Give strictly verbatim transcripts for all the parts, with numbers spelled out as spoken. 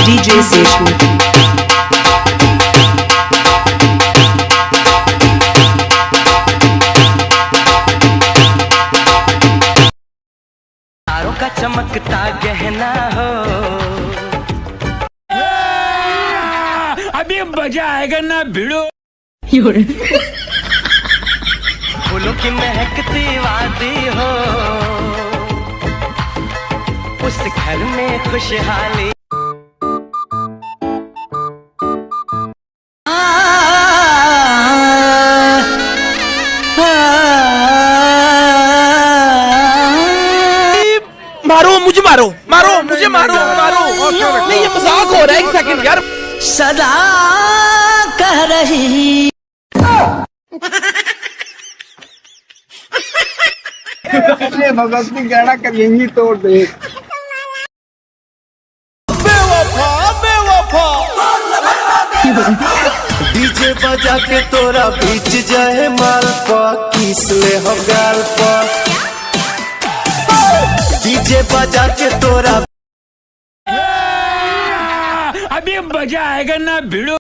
DJ Seshu। तारों का चमकता गहना हो। अभी मजा आएगा ना भिड़ो। फूलों की महकती वादी हो, उस घर में खुशहाली। मारो, मुझे मारो, मारो, मुझे मारो, मारो। नहीं, ये मजाक हो रहा है, एक सेकंड यार। सदा कह रही। ये भगत सिंह गहना कर यहीं तोड़ दे। बेवफा, बेवफा। DJ बजा के तोरा बीच जाए माल पा, किस ले हो गाल पा। DJ बजा के तोरा। अभी मजा आएगा ना भिड़ो।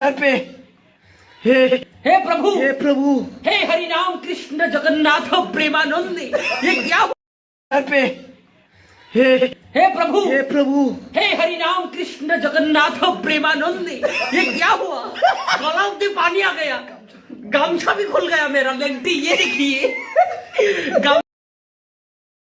सर पे। हे, हे प्रभु, हे प्रभु। हे हरि राम कृष्ण जगन्नाथ प्रेमानंद, ये क्या हुआ? सर पे। हे, हे प्रभु, हे प्रभु। हे हरि राम कृष्ण जगन्नाथ प्रेमानंद, ये क्या हुआ? गला में पानी आ गया, गमछा भी खुल गया मेरा, लेंटी, ये देखिए। गम-